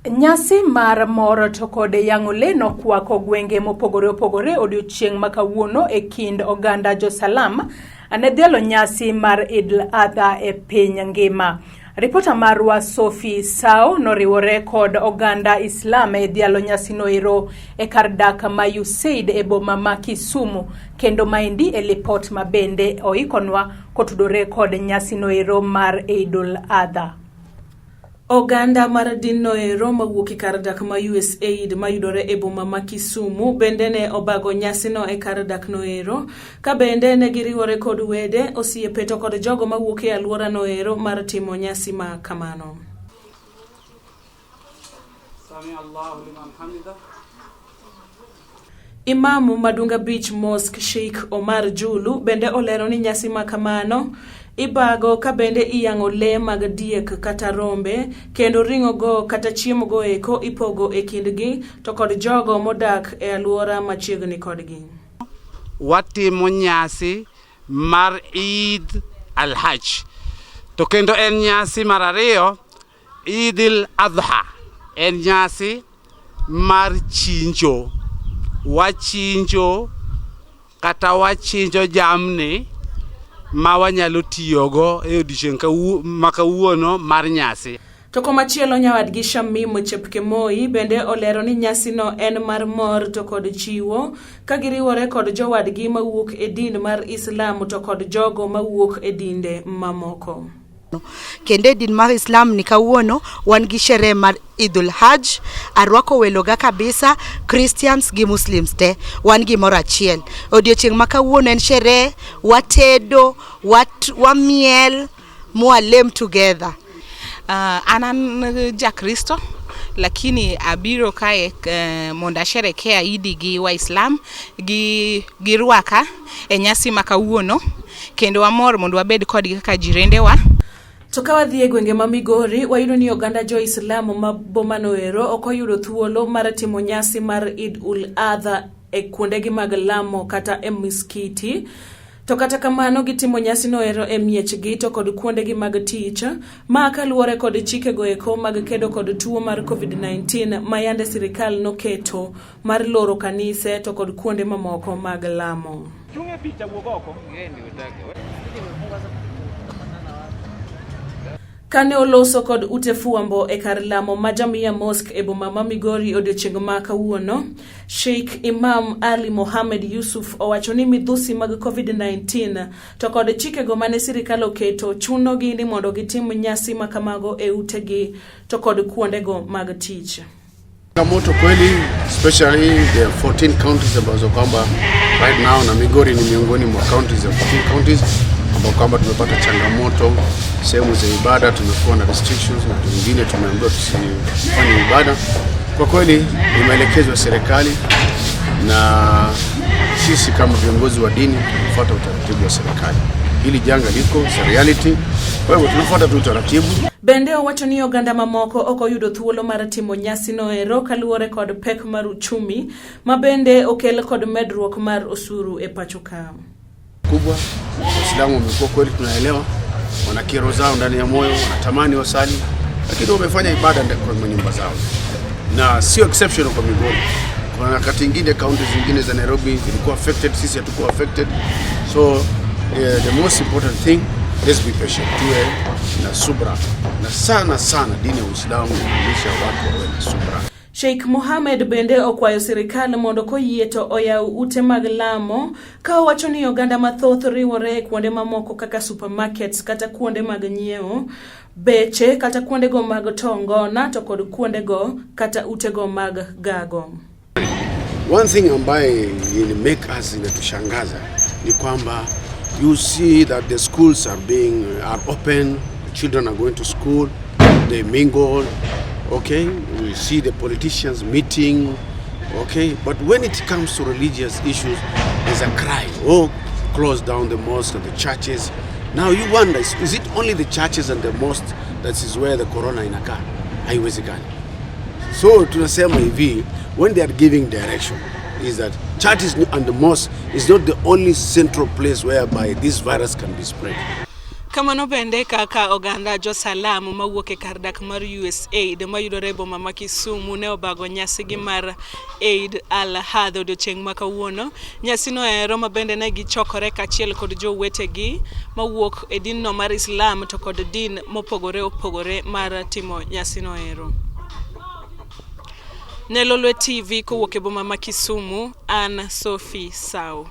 Nyasi mar mor to kod yang'o le nokwako gwenge mopogore opogore odiochieng' ma kawuono e kind oganda jo-Salam ne dhialo nyasi mar Eid al-Adha e piny ngima. Ripota marwa Sophie Sao noriwore kod oganda Islam e dhialo nyasino ero e kar dak ma USAID e boma ma Kisumu, kendo maendi e lipot ma bende oikonwa kotudore kod nyasino ero mar Eid al-Adha. Oganda mar din noero mawuok e kar dak ma USAID mayudore e boma ma Kisumu bende ne obago nyasino e kar dak noero, ka bende ne giriwore kod wede, osiepe to kod jogo mawuok e alwora noero mar timo nyasi ma kamano. Imam Madunga Beach Mosque Sheikh Omar Julu bende olero ni nyasi ma kamano ibago ka bende iyang'o le mag diek kata rombe, kendo ring'o go kata chiemo go eko ipogo e kindgi to kod jogo modak e alwora machiegni kodgi. Watimo nyasi mar Eid al-Hajj, to kendo en nyasi mar ariyo Eid al-Adha, en nyasi mar chinjo. Wachinjo kata wachinjo jamni ma wanyalo tiyogo e odiechieng' ma kawuono mar nyasi. To komachielo nyawadgi Shamim Chepkemoi bende olero ni nyasino en mar mor to kod chiwo, ka giriwore kod jowadgi mawuok e din mar Islam to kod jogo mawuok e dinde mamoko. Kendo e din mar Islam ni kawuono wan gi sherehe mar Idul Hajj. Arwako weloga kabisa, Christians gi Muslims te wan gimoro achiel. Odiochieng' ma kawuono en sherehe, watedo, wamiel, mwalem together. An Jakristo, lakini abiro kae mondo asherekea Idi gi Waislam gi girwaka e nyasi ma kawuono, kendo wamor mondo wabed kodgi kaka jirendewa. To ka wadhi e gwenge ma Migori, wayudo ni oganda jo-Islam ma bomano ero ok oyudo thuolo mar timo nyasi mar Eid ul Adha e kuondegi mag lamo kata e miskiti. To kata kamano gitimo nyasino ero e miechgi to kod kuondegi mag tich, ma kaluwore kod chikego eko mag kedo kod tuo mar COVID-19 ma yande sirikal noketo mar loro kanise to kod kuonde mamoko mag lamo. Kane oloso kod ute fwambo e kar lamo ma Jamia Mosque e boma ma Migori odiochieng' ma kawuono, Sheikh Imam Ali Mohamed Yusuf owacho ni midhusi mag COVID-19 to kod chikego mane sirikal oketo chunogi ni mondo gitim nyasi ma kamago e utegi to kod kuondego mag tich. Changamoto kweli, especially the 14 counties ambazo kwamba right now na Migori ni miongoni mwa counties ya 14 counties ambao kwamba tumepata changamoto sehemu za ibada, tumekuwa na restrictions na wengine tumeambiwa tusifanye ibada. Kwa kweli ni maelekezo ya serikali na sisi kama viongozi wa dini tunafuata utaratibu wa serikali. Hili janga liko, it's a reality. Kwa hivyo tunafuata tu utaratibu. Bende owacho ni oganda mamoko ok oyudo thuolo mar timo nyasi noero kaluwore kod pek mar uchumi ma bende okel kod medruok mar osuru e pacho ka. Kubwa Waislamu wamekuwa kweli, tunaelewa wana kero zao ndani ya moyo, wanatamani wasali, lakini wamefanya ibada kwa nyumba zao, na sio exceptional kwa Migori. Kuna wakati ingine kaunti zingine za Nairobi zilikuwa affected, sisi hatukuwa affected. So the most important thing, let's be patient, tuwe na subra, na sana sana dini ya Uislamu inafundisha watu wawe na subra. Sheikh Mohammed bende okwayo sirikal mondo koyie to oyaw ute mag lamo, ka owacho ni oganda mathoth riwore e kuonde mamoko kaka supermarkets kata kuonde mag nyiewo beche kata kuondego mag to ngona to kod kuondego kata utego mag gago. One thing ambaye in make us inatushangaza ni kwamba you see that the schools are open, the children are going to school, they mingle, okay? We see the politicians meeting, okay? But when it comes to religious issues, there's a cry, oh, close down the mosque and the churches. Now you wonder, is it only the churches and the mosque that is where the corona inakaa? Haiwezekani. So tunasema hivi, when they are giving direction, is that churches and the mosque is not the only central place whereby this virus can be spread. Kamano bende kaka oganda jo-Salam mawuok e kar dak mar USAID mayudore e boma ma Kisumu ne obago nyasigi mar Eid al-Adha odiochieng' ma kawuono. Nyasino ero ma bende ne gichokore kaachiel kod jowetegi mawuok e din no mar Islam to kod din mopogore opogore mar timo nyasino ero. Ne Lolwe TV kowuok e boma ma Kisumu, an Sophie Sao.